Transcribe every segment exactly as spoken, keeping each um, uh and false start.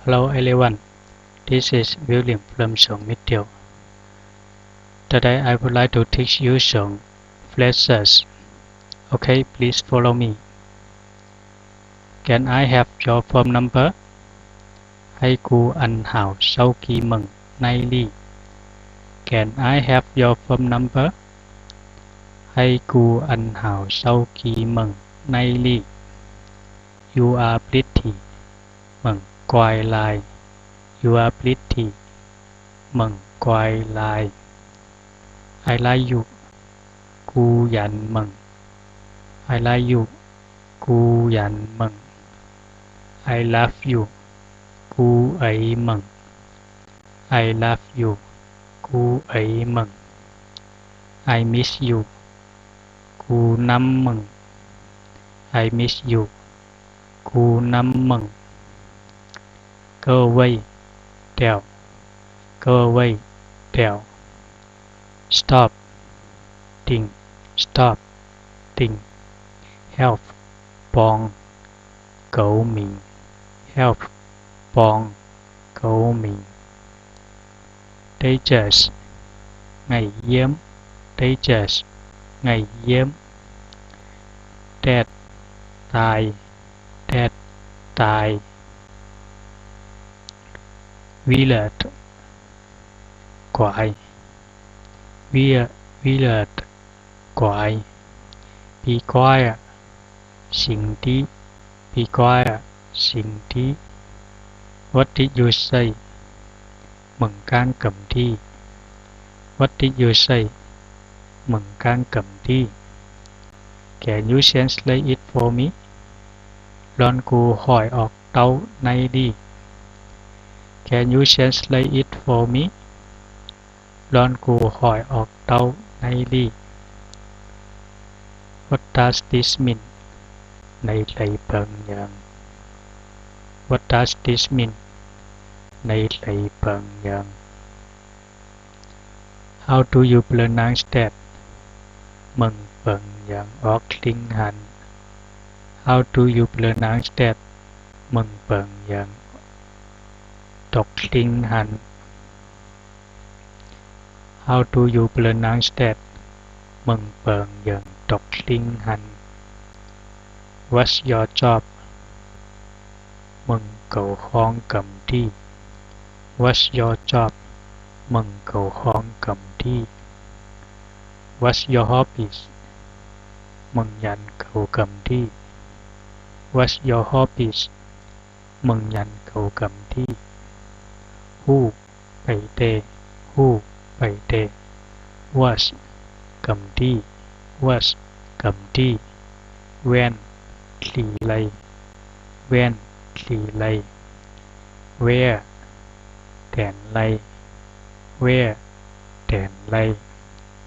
Hello everyone, this is William from Song Miteo. Today I would like to teach you some phrases. Okay, please follow me. Can I have your phone number? Hay ku ăn hao sau ki mơng nai li. Can I have your phone number? Hay ku ăn hao sau ki mơng nai li. You are pretty. Mơng kuai lai. You are pretty. Mơng kuai lai. I like you. Ku yan mơng. I like you. Ku yan mơng. I love you. Ku ây mơng. I love you. Ku ây mơng. I miss you. Ku năm mơng. I miss you. Ku năm mơng. Go away. Teo. Go away. Teo. Stop. Ting. Stop. Ting. Help. Pong. Kâu ming. Help. Pong. Kâu ming. Teachers. Ngày yếm. Teachers. Ngày yếm. Dead. Tai. Dead. Tai. Village. Kuai. Village. Kuai. Be quiet. Sing tiq. Be quiet. Sing tiq. What did you say? Mơng kang găm di. What did you say? Mơng kang găm di. Can you translate it for me? Lon ku hỏi ọk tâu nai đi. Can you translate it for me? Lon ku hỏi ọk tâu nai đi. What does this mean? Nây lây pơng yang. What does this mean? Nây lây pơng yang. How do you pronounce that? Mơng pơng yang ọk kling hăn. How do you pronounce that? Mơng pơng yang tŏk kling hăn. How do you pronounce that? Mơng pơng yang tŏk kling hăn. What's your job? Mơng kâu hong găm di. What's your job? Mơng kâu hong găm di. What's your hobbies? Mơng yan kâu găm di. What's your hobbies? Mơng yan kâu găm di. Who? Pay te. Who? Pay te. What? Găm di. What? Găm di. When? Khi lây. When? Khi lây. Where? Đen lây. Where? Đen lây.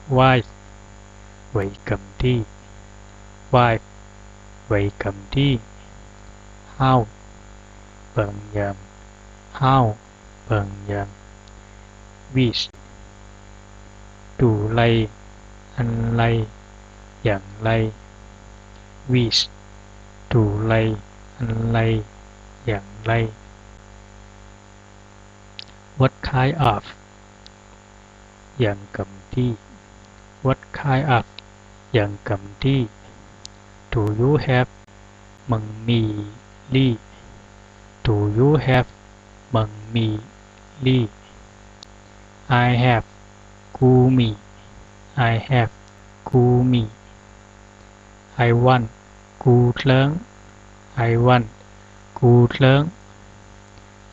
Why? Vay găm di. Why? Vay găm di. How? Pơng yang. How? Pơng yang. Which? Đu lây, ăn lây, yang lây. Which? Đu lây, ăn lây, yang lây. What kind of? Yang găm di. What kind of? Yang găm di. Do you have? Mơng mì li. Do you have? Mơng mì li. I have. Ku mì. I have. Ku mì. I want. Ku tlơng. I want. Ku tlơng.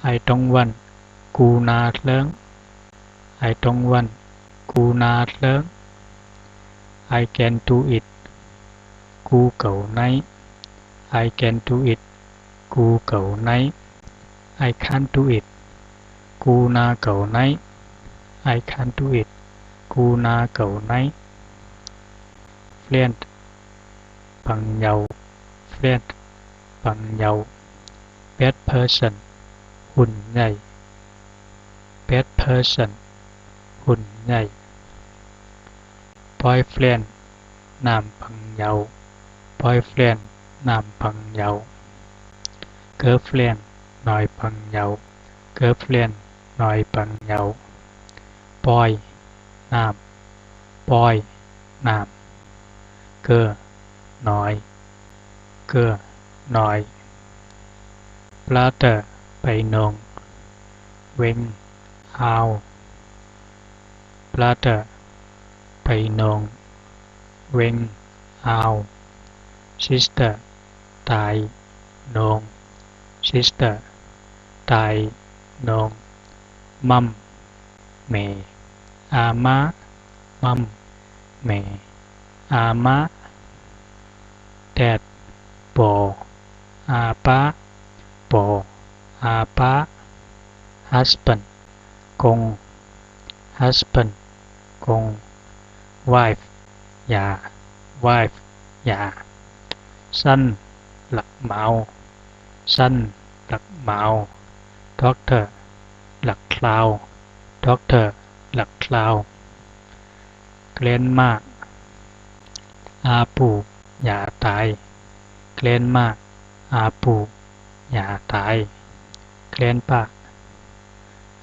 I don't want. Ku na tlơng. I don't want. Ku na tlơng. I can do it. Ku kâu nây. I can do it. Ku kâu nây. I can't do it. Ku na kâu nây. I can't do it. Ku na kâu nây. Friend. Bằng nhau. Friend. Bằng nhau. Bad person. Hun nhây. Bad person. Hun nhây. Boyfriend. Nam bằng nhau. Boyfriend. Nam bằng nhau. Girlfriend. Nòi bằng nhau. Girlfriend နွိုင်ပင်ညိုင်. Boy နၢမ်. Boy နၢမ်. Girl နွိုင်. Girl နွိုင်. Brother ပီႈၼွင်ႉ. ဝဵင်း house. Brother ပီႈၼွင်ႉ. ဝဵင်း house. Sister တၢႆၼွင်ႉ. Sister တၢႆၼွင်ႉ. Mum မႄႈ. အမ mum မႄႈ. အမ. Dad ပႃႈ. အပႃႈ. ပႃႈ. အပႃႈ. Husband ၵုင်ႈ. Husband ၵုင်ႈ. Wife ယႃႇ. Wife ယႃႇ. Son လၢၵ်ႈမၢဝ်. Son လၢၵ်ႈမၢဝ်. Doctor လၢၵ်ႈချၢဝ်. Doctor လၢၵ်ႈချၢဝ်. Grandma အပူႇယႃႇတၢႆ. Grandma အပူႇယႃႇတၢႆ. Grandpa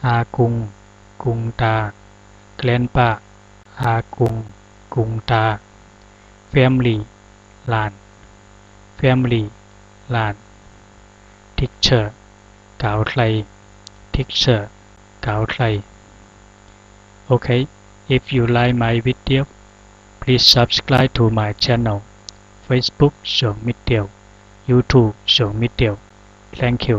အၵုင်ႈ ၵုင်ႈတႃ. Grandpa အၵုင်ႈ ၵုင်ႈတႃ. Family လၢၼ်. Family လၢၼ်. Teacher ၵဝ်ႇထၢႆး. Teacher ၵဝ်ႇထၢႆး. Okay, if you like my video, please subscribe to my channel, Facebook ဇွန်မီဒီယို, YouTube ဇွန်မီဒီယို. Thank you.